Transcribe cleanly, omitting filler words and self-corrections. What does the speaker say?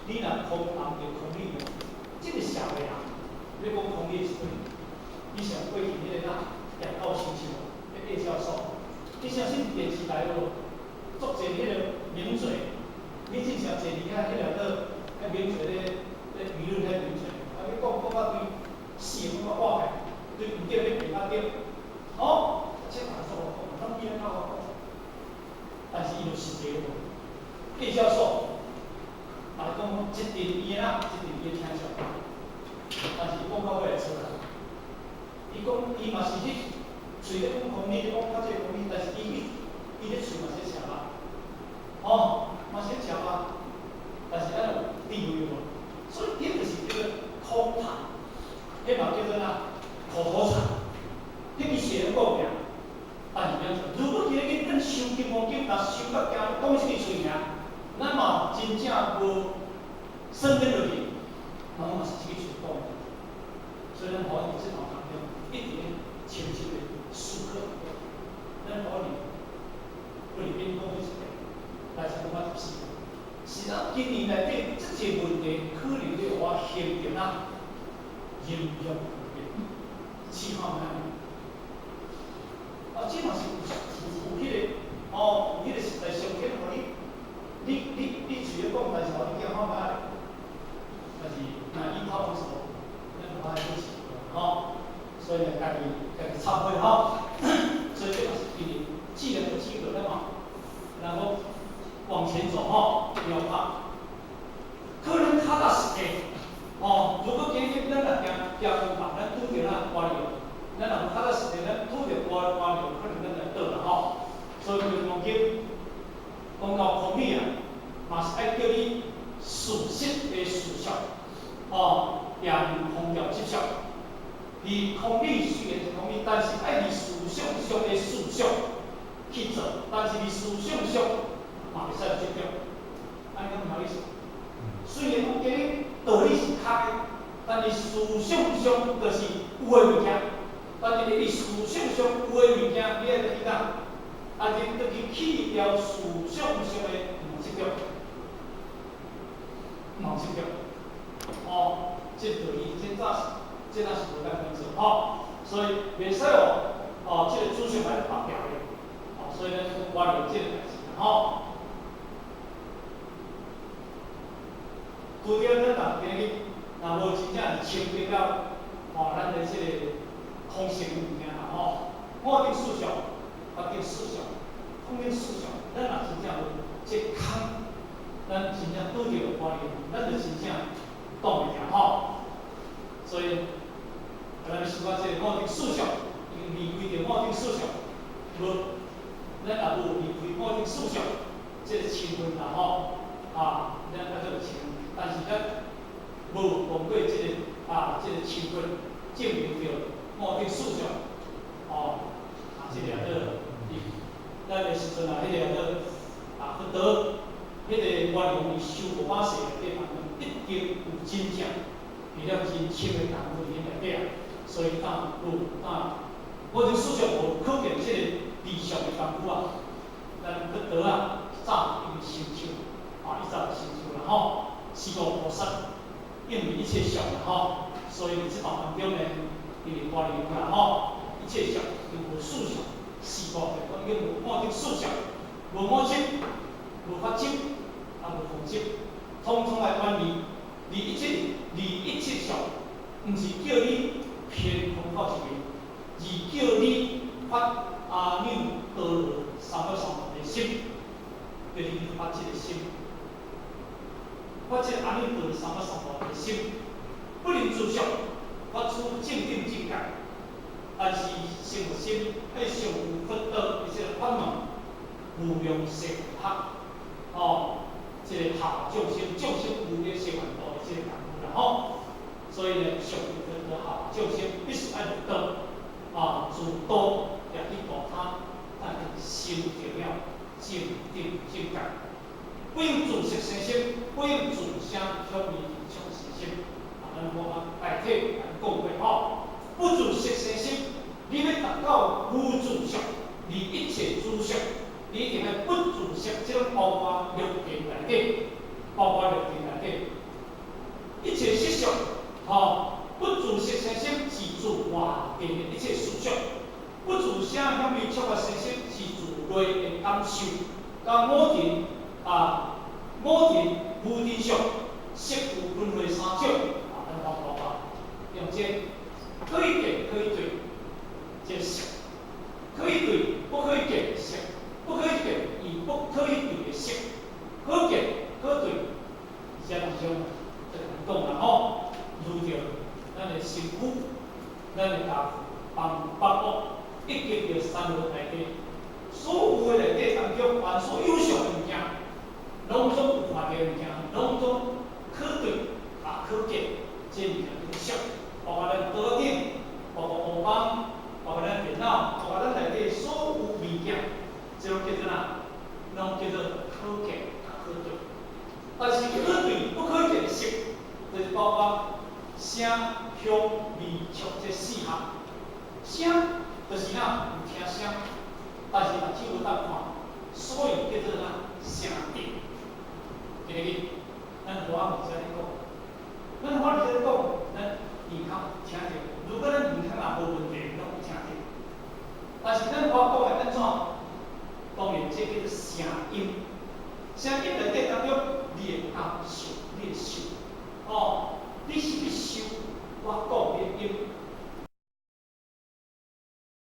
你若空談就空理，這個社會人，欲講空理的時陣，你想過去彼個哪葉教授是無？彼葉教授，你相信電視台有足濟彼個名嘴，你正常坐佇遐，彼個做彼名嘴咧咧輿論彼名嘴，啊，欲講講到對死講到倚去，對毋對欲變較對，哦，這嘛做講，攏變較好講，但是伊就實際無。葉教授，嘛講一定伊啦，一定伊聽眾，但是伊講到尾會錯啦。伊講伊嘛是去喙咧講空理，咧講較濟空理，但是伊伊咧喙嘛是咧食肉，哦，嘛是咧食肉，但是咱有智慧無？所以彼就是叫做空談，彼嘛叫做哪口頭禪，彼伊是會講爾，但是變做，如果今日咱修金剛經，若修甲驚講這个喙爾，咱嘛真正無算得落去，咱嘛是這个喙講的。所以咱予佇這段當中，一直咧深深的思考。咱予你菲律賓講彼一個，來才講到十四。是咱今年內底這個問題，可能咧予我陷著哪陰陽無別，試看覓？啊，這嘛是有彼個哦，有彼個實在上天予你，你喙咧講，但是予你驚看覓？但是若依靠主，咱就愛去吼，所以呢，家己懺悔吼。所以這嘛是今年既然有機會，咱嘛，然後往前走吼，不要怕。可能較踏實的，哦，如果今日咱若行行空白，咱拄著哪官僚，咱若無較踏實的，咱拄著官僚，可能咱就倒啦吼。所以金剛經講到空理啊，嘛是愛叫你事實的思想，哦，也毋空掉執著。佇空理雖然是空理，但是愛佇思想上的思想去做，但是佇思想上嘛袂使有執著。按呢敢有意思？雖然講今日道理是空的，但是思想上就是有的物件。但是佇思想上有的物件，你愛去哪？啊，你倒去去掉思想上的毋執著，毋執著。哦，這道理這早是，這若是無簡單做吼，所以袂使哦，哦，這個思想來縛掉的，哦，所以咱我了這個代誌吼。除了咱若今日若無真正是清白了，吼，咱的這個空性物件啦吼，五蘊四相，八定四相，空頂四相，咱若真正無這空，咱真正拄著觀念，咱就真正擋袂牢吼。所以，咱想講這個五蘊四相，已經離開著五蘊四相，無，咱若無離開五蘊四相，這個身份啦吼，啊，咱叫做清，但是咱無通過這個啊，這個身份證明著五蘊四相，哦，啊，這個叫做，咱的時陣啊，彼個叫做啊，佛陀，彼個原來伊修五百世內底，一定有真正。比較真深的功夫佇內底啊，所以當有啊，五蘊四相無可見這個理想的功夫啊，咱佛陀啊，早已經成就，啊，伊早就成就啦吼，四大菩薩應離一切相啦吼，所以佇這段當中呢，伊就關於啦吼，一切相已經無四相，四大已經無五蘊四相，無我執，無法執，啊無空執，統統來遠離。離一切，離一切相，毋是叫你偏空到一邊，而叫你發阿耨多羅三藐三菩提心，叫你發這個心，發這個阿耨多羅三藐三菩提心，不能自相，發出正定境界，但是成佛心，愛上有佛道的這個法門，無量誓願學，哦。這個度眾生，眾生無邊誓願度的這個功夫啦吼，所以呢，上有佛道度眾生，必須愛有道，啊，自度也去度他，但是修著了正定境界，不用自色生心，不用自聲響味觸生心，啊，咱講啊，大體來講過吼，不自色生心，你欲達到無住相，離一切諸相。你一定愛不住色，這種包括六塵內底，包括六塵內底，佮五塵啊，五塵無塵相，色有分為三種啊，咱講包括用這可以見可以對，這色，可以對不可以見色，不可以見與不可以對的色，可見可對，這當中就講啦吼，如著咱的身軀、咱的家具、房屋，以及著山河大地，所有的內底當中，凡所有相的物件，攏總有看著的物件，攏總可對啊可見，這物件叫做色，包括咱桌仔頂，包括烏板，包括咱電腦，包括咱內底所有物件，這攏叫做啥？攏叫做可見佮可對。但是可對不可見的色，就是包括聲、香、味、觸這四項。聲就是啥？有聽聲，